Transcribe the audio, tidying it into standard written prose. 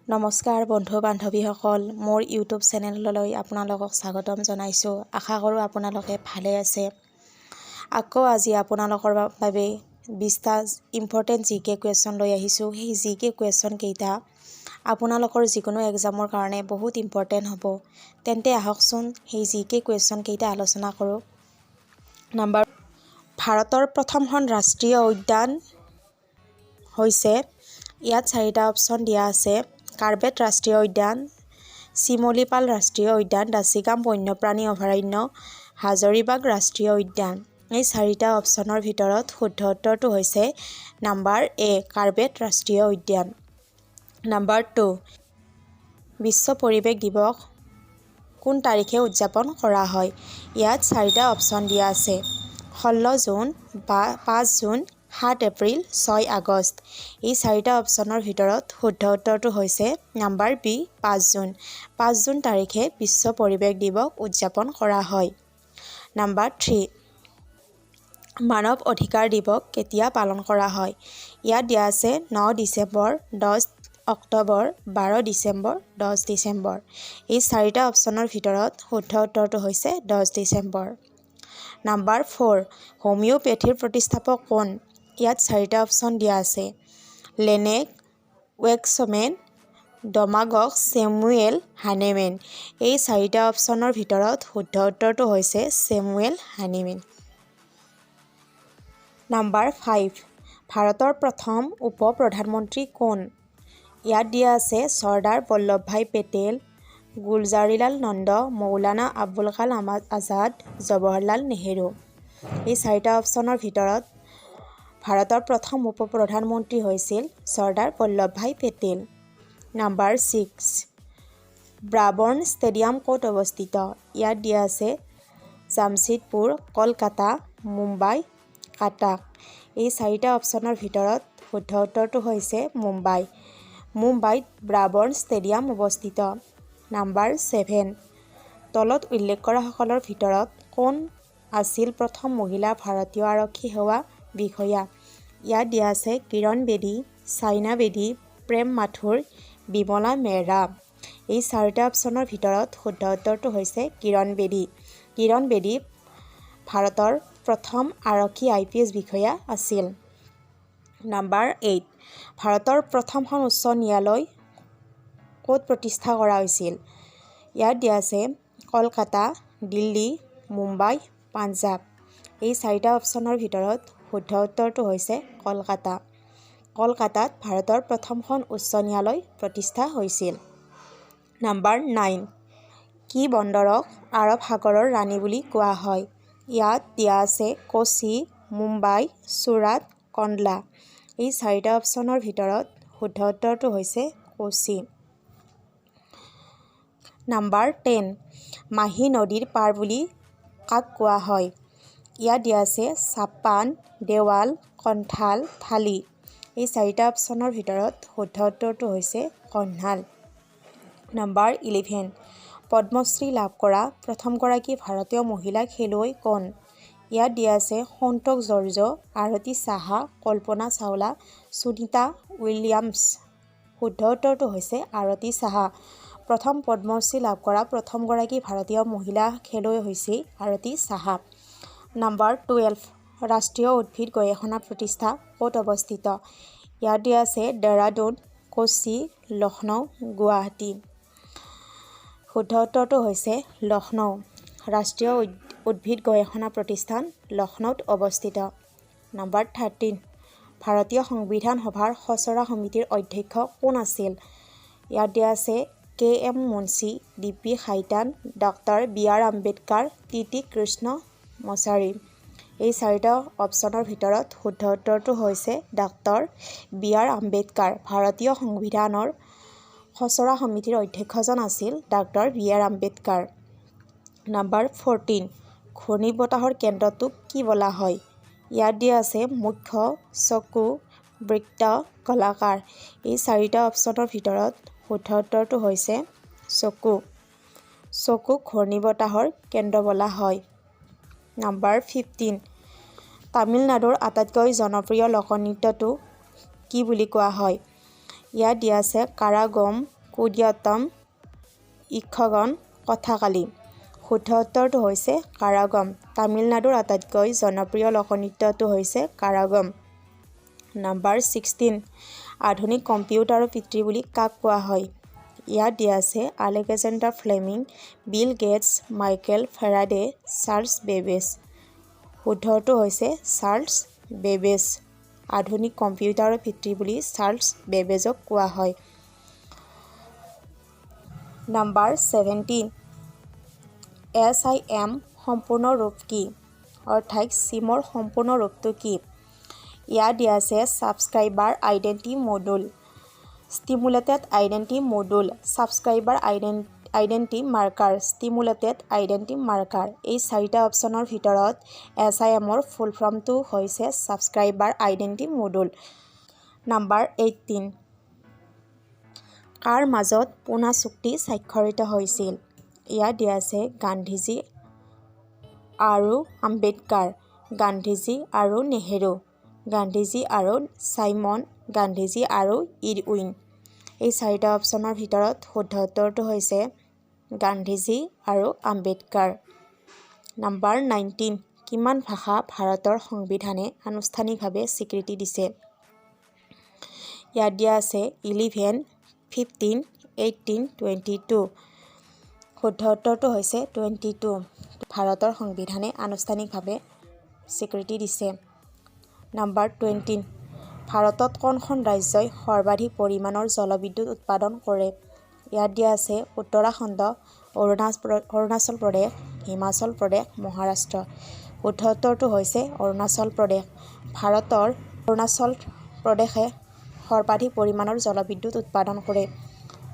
নমস্কাৰ বন্ধু বান্ধৱীসকল, মোৰ ইউটিউব চেনেললৈ আপোনালোকক স্বাগতম জনাইছোঁ। আশা কৰোঁ আপোনালোকে ভালে আছে। আকৌ আজি আপোনালোকৰ বাবে 20টা ইম্পৰ্টেণ্ট জিকে কুৱেশ্যন লৈ আহিছোঁ। সেই জিকে কুৱেশ্যনকেইটা আপোনালোকৰ যিকোনো এক্সামৰ কাৰণে বহুত ইম্পৰ্টেণ্ট হ'ব। তেন্তে আহকচোন, সেই জিকে কুৱেশ্যনকেইটা আলোচনা কৰোঁ। নাম্বাৰ, ভাৰতৰ প্ৰথমখন ৰাষ্ট্ৰীয় উদ্যান হৈছে? ইয়াত চাৰিটা অপশ্যন দিয়া আছে: কাৰ্বেট ৰাষ্ট্ৰীয় উদ্যান, চিমলিপাল ৰাষ্ট্ৰীয় উদ্যান, দাচিগাম বন্যপ্ৰাণী অভয়াৰণ্য, হাজাৰিবাগ ৰাষ্ট্ৰীয় উদ্যান। এই চাৰিটা অপশ্যনৰ ভিতৰত শুদ্ধ উত্তৰটো হৈছে নাম্বাৰ এ, কাৰ্বেট ৰাষ্ট্ৰীয় উদ্যান। নাম্বাৰ 2, বিশ্ব পৰিৱেশ দিৱস কোন তাৰিখে উদযাপন কৰা হয়? ইয়াত চাৰিটা অপশ্যন দিয়া আছে: 16 জুন বা 5 জুন, 7 এপ্ৰিল, 6 আগষ্ট। এই চাৰিটা অপশ্যনৰ ভিতৰত শুদ্ধ উত্তৰটো হৈছে নাম্বাৰ বি, 5 জুন। 5 জুন তাৰিখে বিশ্ব পৰিৱেশ দিৱস উদযাপন কৰা হয়। নাম্বাৰ 3, মানৱ অধিকাৰ দিৱস কেতিয়া পালন কৰা হয়? ইয়াত দিয়া আছে 9 ডিচেম্বৰ, 10 অক্টোবৰ, 12 ডিচেম্বৰ, 10 ডিচেম্বৰ। এই চাৰিটা অপশ্যনৰ ভিতৰত শুদ্ধ উত্তৰটো হৈছে 10 ডিচেম্বৰ। নাম্বাৰ 4, হোমিঅ'পেথিৰ প্ৰতিষ্ঠাপক কোন? ইয়াত চাৰিটা অপশ্যন দিয়া আছে: লেনেক, ৱেক্সমেন, ডমাগক, চেমুৱেল হানেমেন। এই চাৰিটা অপশ্যনৰ ভিতৰত শুদ্ধ উত্তৰটো হৈছে চেমুৱেল হানিমেন। নাম্বাৰ 5, ভাৰতৰ প্ৰথম উপ প্ৰধানমন্ত্ৰী কোন? ইয়াত দিয়া আছে চৰ্দাৰ বল্লভভাই পেটেল, গুলজাৰিলাল নন্দ, মৌলানা আবুল কালাম আজাদ, জৱাহৰলাল নেহেৰু। এই চাৰিটা অপশ্যনৰ ভিতৰত ভাৰতৰ প্ৰথম উপ প্ৰধানমন্ত্ৰী হৈছিল Sardar Vallabhbhai Patel. Number 6, Brabourne stadium ক'ত অৱস্থিত? ইয়াত দিয়া আছে জামছেদপুৰ, কলকাতা, মুম্বাই, কাটাক। এই চাৰিটা অপশ্যনৰ ভিতৰত শুদ্ধ উত্তৰটো হৈছে মুম্বাই। মুম্বাইত ব্ৰাবৰ্ণ ষ্টেডিয়াম অৱস্থিত। নাম্বাৰ 7, তলত উল্লেখ কৰাসকলৰ ভিতৰত কোন আছিল প্ৰথম মহিলা ভাৰতীয় আৰক্ষী সেৱা বিষয়া? ইয়াত দিয়া আছে কিৰণ বেদী, চাইনা বেদী, প্ৰেম মাথুৰ, বিমলা মেহৰা। এই চাৰিটা অপশ্যনৰ ভিতৰত শুদ্ধ উত্তৰটো হৈছে কিৰণ বেদী। কিৰণ বেদী ভাৰতৰ প্ৰথম আৰক্ষী আইপিএছ বিষয়া আছিল। নাম্বাৰ 8, ভাৰতৰ প্ৰথমখন উচ্চ ন্যায়ালয় ক'ত প্ৰতিষ্ঠা কৰা হৈছিল? ইয়াত দিয়া আছে কলকাতা, দিল্লী, মুম্বাই, পাঞ্জাৱ। এই চাৰিটা অপশ্যনৰ ভিতৰত শুদ্ধ উত্তৰটো হৈছে কলকাতা। কলকাতাত ভাৰতৰ প্ৰথমখন উচ্চ ন্যায়ালয় প্ৰতিষ্ঠা হৈছিল। নাম্বাৰ 9, কি বন্দৰক আৰৱ সাগৰৰ ৰাণী বুলি কোৱা হয়? ইয়াত দিয়া আছে কোচি, মুম্বাই, চুৰাট, কণ্ডলা। এই চাৰিটা অপশ্যনৰ ভিতৰত শুদ্ধ উত্তৰটো হৈছে কোচি। নাম্বাৰ 10, মাহী নদীৰ পাৰ বুলি কাক কোৱা হয়? ইয়াত দিয়া আছে চাপান, দেৱাল, কণ্ঠাল, থালি। এই চাৰিটা অপশ্যনৰ ভিতৰত শুদ্ধ উত্তৰটো হৈছে কণ্ঠাল। নাম্বাৰ 11, পদ্মশ্ৰী লাভ কৰা প্ৰথমগৰাকী ভাৰতীয় মহিলা খেলুৱৈ কোন? ইয়াত দিয়া আছে সন্তোষ জৰ্জ, আৰতি সাহা, কল্পনা চাওলা, সুনীতা উইলিয়ামছ। শুদ্ধ উত্তৰটো হৈছে আৰতি সাহা। প্ৰথম পদ্মশ্ৰী লাভ কৰা প্ৰথমগৰাকী ভাৰতীয় মহিলা খেলুৱৈ হৈছে আৰতি সাহা। নাম্বাৰ 12, ৰাষ্ট্ৰীয় উদ্ভিদ গৱেষণা প্ৰতিষ্ঠান ক'ত অৱস্থিত? ইয়াত দিয়া আছে ডেৰাডুন, কোচি, লক্ষ্ণৌ, গুৱাহাটী। শুদ্ধ উত্তৰটো হৈছে লক্ষ্ণৌ। ৰাষ্ট্ৰীয় উদ্ভিদ গৱেষণা প্ৰতিষ্ঠান লক্ষ্ণৌত অৱস্থিত। নাম্বাৰ 13, ভাৰতীয় সংবিধান সভাৰ খচৰা সমিতিৰ অধ্যক্ষ কোন আছিল? ইয়াত দিয়া আছে K M Munshi, D P Khaitan, doctor B R Ambedkar, T T Krishnamachari. এই চাৰিটা অপশ্যনৰ ভিতৰত শুদ্ধ উত্তৰটো হৈছে ডাক্তৰ বি আৰ আম্বেদকাৰ। ভাৰতীয় সংবিধানৰ খচৰা সমিতিৰ অধ্যক্ষজন আছিল doctor B R Ambedkar. Number 14, ঘূৰ্ণীবতাহৰ কেন্দ্ৰটোক কি বোলা হয়? ইয়াত দিয়া আছে মুখ্য, চকু, বৃত্ত, গোলাকাৰ। এই চাৰিটা অপশ্যনৰ ভিতৰত শুদ্ধ উত্তৰটো হৈছে চকু। চকুক ঘূৰ্ণীবতাহৰ কেন্দ্ৰ বোলা হয়। নাম্বাৰ 15, তামিলনাডুৰ আটাইতকৈ জনপ্ৰিয় লোকনৃত্যটো কি বুলি কোৱা হয়? ইয়াত দিয়া আছে কাৰাগম, কুদিয়ত্তম, য়ক্ষগণ, কথাকালী। শুদ্ধ উত্তৰটো হৈছে কাৰাগম। তামিলনাডুৰ আটাইতকৈ জনপ্ৰিয় লোকনৃত্যটো হৈছে কাৰাগম। নাম্বাৰ 16, আধুনিক কম্পিউটাৰৰ পিতৃ বুলি কাক কোৱা হয়? ইয়াত দিয়া আছে Alexander Fleming, Bill Gates, Michael Faraday, Charles Babbage. শুদ্ধটো হৈছে চাৰ্লছ বেবেজ। আধুনিক কম্পিউটাৰৰ পিতৃ বুলি চাৰ্লছ বেবেজক কোৱা হয়। নাম্বাৰ 17, SIM সম্পূৰ্ণ ৰূপ কি? অৰ্থাৎ চিমৰ সম্পূৰ্ণ ৰূপটো কি? ইয়াত দিয়া আছে Subscriber Identity Module, Stimulated Identity Module, Subscriber Identity Marker, Stimulated Identity Marker। এই চাৰিটা অপশ্যনৰ ভিতৰত SIMৰ ফুল ফৰ্মটো হৈছে ছাবস্ক্ৰাইবাৰ আইডেণ্টিটি মডুল। নাম্বাৰ 18, কাৰ মাজত পুনা চুক্তি স্বাক্ষৰিত হৈছিল? ইয়াত দিয়া আছে গান্ধীজী আৰু আম্বেদকাৰ, গান্ধীজী আৰু নেহেৰু, গান্ধীজী আৰু চাইমন, গান্ধীজী আৰু ইৰউইন। এই চাৰিটা অপশ্যনৰ ভিতৰত শুদ্ধ উত্তৰটো হৈছে গান্ধীজী আৰু আম্বেদকাৰ। নাম্বাৰ 19, কিমান ভাষা ভাৰতৰ সংবিধানে আনুষ্ঠানিকভাৱে স্বীকৃতি দিছে? ইয়াত দিয়া আছে 11, 15, 18, 22। শুদ্ধ উত্তৰটো হৈছে 22। ভাৰতৰ সংবিধানে আনুষ্ঠানিকভাৱে স্বীকৃতি দিছে। নাম্বাৰ 20, ভাৰতত কোনখন ৰাজ্যই সৰ্বাধিক পৰিমাণৰ জলবিদ্যুৎ উৎপাদন কৰে? ইয়াত দিয়া আছে উত্তৰাখণ্ড, অৰুণাচল প্ৰদেশ, হিমাচল প্ৰদেশ, মহাৰাষ্ট্ৰ। শুদ্ধ উত্তৰটো হৈছে অৰুণাচল প্ৰদেশ। ভাৰতৰ অৰুণাচল প্ৰদেশে সৰ্বাধিক পৰিমাণৰ জলবিদ্যুৎ উৎপাদন কৰে।